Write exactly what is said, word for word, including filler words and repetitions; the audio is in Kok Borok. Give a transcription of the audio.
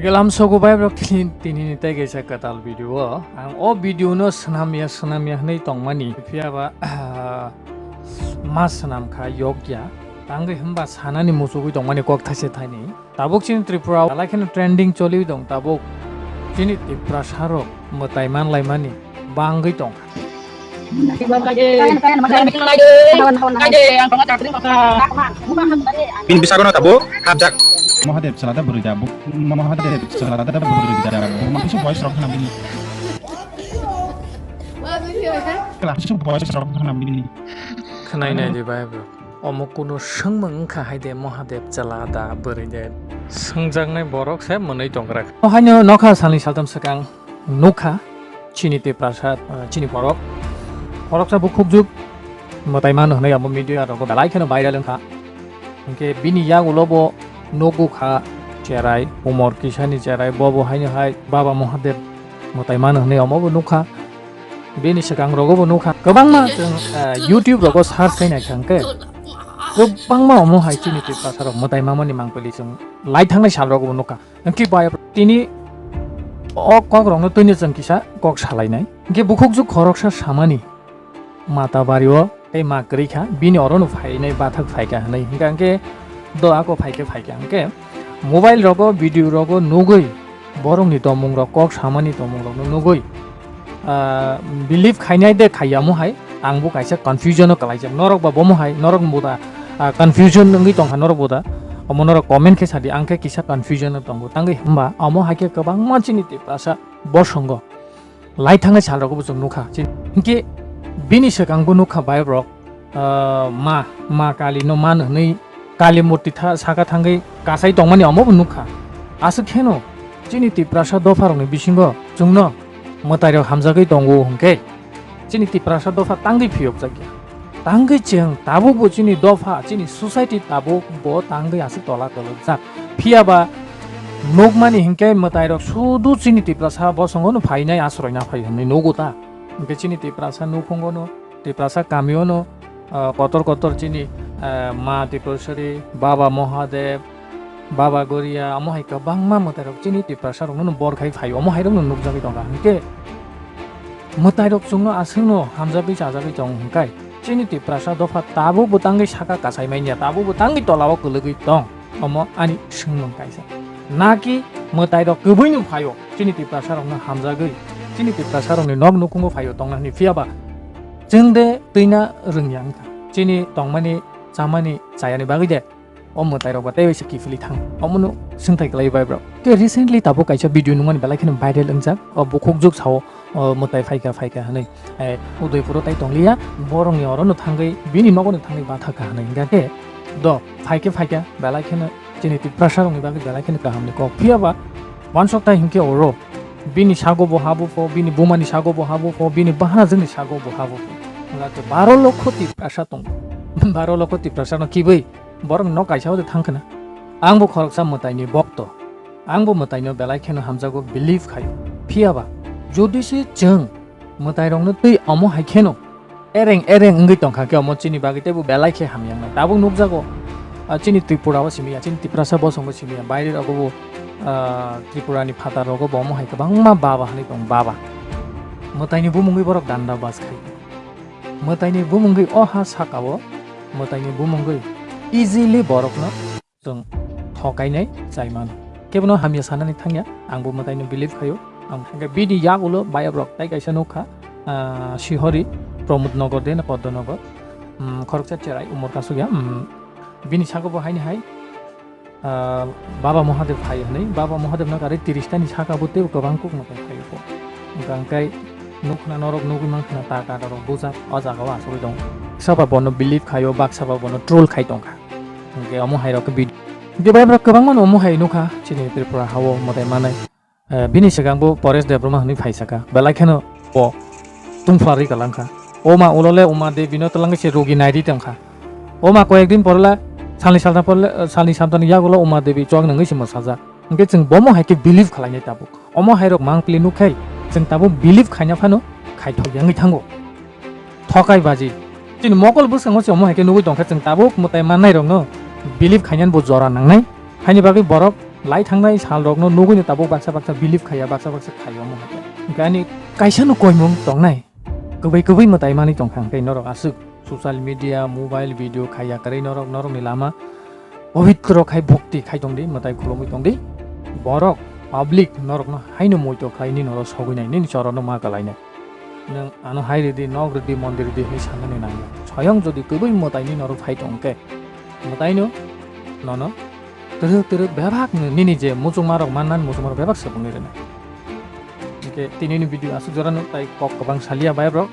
Kelam sogo bai bro, tini, tini ni tei kaisa kwtal video o. Ang o video no swnamya, swnamya hwnwi tongmani. Phiya ba, ah, ma swnam kha yokya. Tangwi hwnba sanani muchugwi tongmani kok thaise thaini. Tabuk chini Tripura o belai kheno trending choliwi tong. Tabuk chini Tiprasa rok mwtai manlaimani bangwi tong. Bini bwskango no tabuk hapjak. Mahadev chalada bwrwi da, bu-, Mahadev chalada bwrwi da, bu-, ma kisa voice rok khna bini. Kla kisa voice rok khna bini. Khwnai nai di bai bro. Omo kuno swngmung wngkha hai de Mahadev chalada bwrwi de. Swngjaknai borok se mwnwi tongkrak. O haino nokha salni saltam swkang. Nukha chini Tiprasa, ah, chini borok. Boroksa bukhukjwk mwtai mano hwnwi abo media rogo belai kheno viral wngkha. Hinkhe bini yagulo bo nugu kha cherai, Umor Kisani cherai, bo bo haino hai Baba Mahadev mwtai mano hwnwi omo bo nukha. Bini swkang rogo bo nukha. Kwbangma chwng, ah, YouTube rogo search khai naikha hinkhe kwbangma omo hai chini Tiprasa rok mwtai mamani mangpili chwng lai thangnai sal rogo bo nukha. Hwnkhe bai tini o kok rokno twino chwng kisa kok salainai. Hwnkhe bukhukjwk khoroksa samani mata bario tei ma kwrwi kha, bini orono phainai bathak phaikha hwnwi. Hwnkha hwnkhe do ako phaikhe phaikha hwnkhe mobile rogo video rogo nugwi borokni tongmung rok kok samani tongmung rokno nugwi ah, believe khainai de khaiya mo hai, ang bo kaisa confusion o kwlaijak. Norok ba bomo hai, norok bo da, ah, confusion wngwi tongkha norok bo da. Omo norok comment khe sadi, ang khe kisa confusion o tongo. Tangwi hwnba omo hai khe kwbangma chini Tiprasa bosongo lai thangnai sal rogo bo chwng nukha. Chini, hinkhe bini swkang bo nukha bai rok. Ah, ma, ma Kali no man hwnwi Kali murti tha-, saka thangwi kasai tongmani omo bo nukha. Aswk kheno chini Tiprasa dopha rokni bisingo chwngno mwtai rok hamjagwi tongo hwnkhe chini Tiprasa dopha tangwi phiyokjakya. Tangwi chwng tabuk bo chini dopha, chini society tabuk bo tangwi aswk tola kolokjak. Phiya ba nukmani hinkhe mwtai rok sudu chini Tiprasa bosongo no phainai asroi na phai hwnwi nugo ta. Hinkhe chini Tiprasa nukhungo no Tiprasa kamio no, ah, kotor kotor chini, ah, ma Tripureshwari, Baba Mahadev, Baba Goria, omo hai kwbangma mwtai rok chini Tiprasa rokno no bor khai phaio, omo hai rokno nukjagwi tongkha. Hinkhe mwtai rok chwngno aswkno hamjagwi chajagwi tong hwnkhai chini Tiprasa dopha tabuk bo tangwi saka kasai manya, tabuk bo tangwi tolao kwlwgwi tong. Omo ani swngmung kaisa. Naki mwtai rok kwbwino phaio, chini Tiprasa rokno hamjagwi, chini Tiprasa rokni nok nukhungo phaio tongna hwnwi phiya ba chwng de twina rwngya wngkha. Chini tongmani, chamani, chayani bagwi de o mwtai rok ba tei waisa kiphilwi thang. Omono swngthai kwlai bai bro. Tei recently tabuk kaisa video nungmani belai kheno viral wngjak. O bukhukjwk sao, o mwtai phaikha, phaikha hwnwi. Eh, Udaipuro tai tongliya, borokni orono thangwi, bini nogono thangwi bathakha hwnwi. Hingkha khe, do, phaikhe phaikha, belai kheno chini Tiprasa rokni bagwi belai kheno kahamni kok. Phiya ba, wansok tai hinkhe oro, bini sago bo habo pho, bini bumani sago bo habo pho, bini bahanajwkni sago bo habo pho. Hingkha khe baro lokho Tiprasa tongo. Baro lokho Tiprasa no kibui, borok no kaisa o de thang khna. Ang bo khoroksa mwtaini bokto. Ang bo mwtaino belai kheno hamjago believe khaio. Phiya ba, jodi se chwng mwtairokno twi omo hai kheno ereng ereng wngwi tongkha khe omo chini bagwi teibo belai khe hamya wngnai. Tabuk nukjago, ah, chini Tripura o simi ya, chini Tiprasa bosongo simi ya, baire rogo bo, ah, Tripura ni phatar rogo bo omo hai kwbangma baba hinwi tong baba. Mwtaini bumungwi borok danda bas khai. Mwtaini bumungwi o ha saka o, mwtaini bumungwi easily borokno chwng thokainai chai mano. Kebono hamya sanani thangya, ang bo mwtaino believe khaio. Ang hwnkhe bini yagulo bayap rok tai kaisa nukha, ah, Sihori, Pramod Nagar de na Padma Nagar, um, khoroksa cherai umor kasukya, um, bini saka bo haini hai, ah, Baba Mahadev phai hwnwi, Baba Mahadev no gari tiris tani saka bo teibo kwbang kuk mwtai phaio bo. Hwnkha hwnkhe nukhna norok nugwi mankha na ta kata rok bujak o jaga o achugwi tongo. Baksa ba bono believe khaio, baksa ba bono troll khai tongkha. Hwnkhe omo hai rok khe video. Hwnkhe bai borok kwbangma no omo hai nukha chini Tripura hao mwtai manai. Eh, bini swkang bo Paresh Debbarma hwnwi phai saka. Belai kheno bo tungphlarwi kwlangkha. O ma ulo le Uma Devi no twlangwi se rogi naidi tongkha. O ma koyek din pore la salni saltham pore la, eh, salni saltham ni yagulo Uma Devi chwk nungwi se mwsajak. Hwnkhe chwng bomo hai khe believe khlainai tabuk. Omo hai rok mangpili nukkhai chwng tabuk believe khaina phano khaithok yangwi thango. Thokai baji. Chini mokol bwskango se omo hai khe nugwi tongkha chwng tabuk mwtai mannai rokno believe khainani bo jora nangnai. Haini bagwi borok lai thangnai salrokno nugwino tabuk baksa baksa believe khaiya, baksa baksa khaiya omo hai khe. Hwnkhe ani kaisano koimung tongnai, kwbwi kwbwi mwtai manwi tongkha, hwnkhe norok aswk social media, mobile, video khaiya kwrwi norok, norokni lama pobitro khai bhokti khai tongdi, mwtai khulumwi tongdi. Borok public norokno haino moito khlai nini oro sogwi nai, nini chorono ma kwlainai. Nwng ano hai ridi, nok ridi, mondir ridi hinwi sanani nangya. Soyong jodi kwbwi mwtaini norok phai tongkhe, mwtaino nono twrwk twrwk bebak nini je muchungmarok mannan muchungmarok bebak sebungni rwnai. Hwnkhe tinini video aswk jorano tai kok kwbang salia bai bro.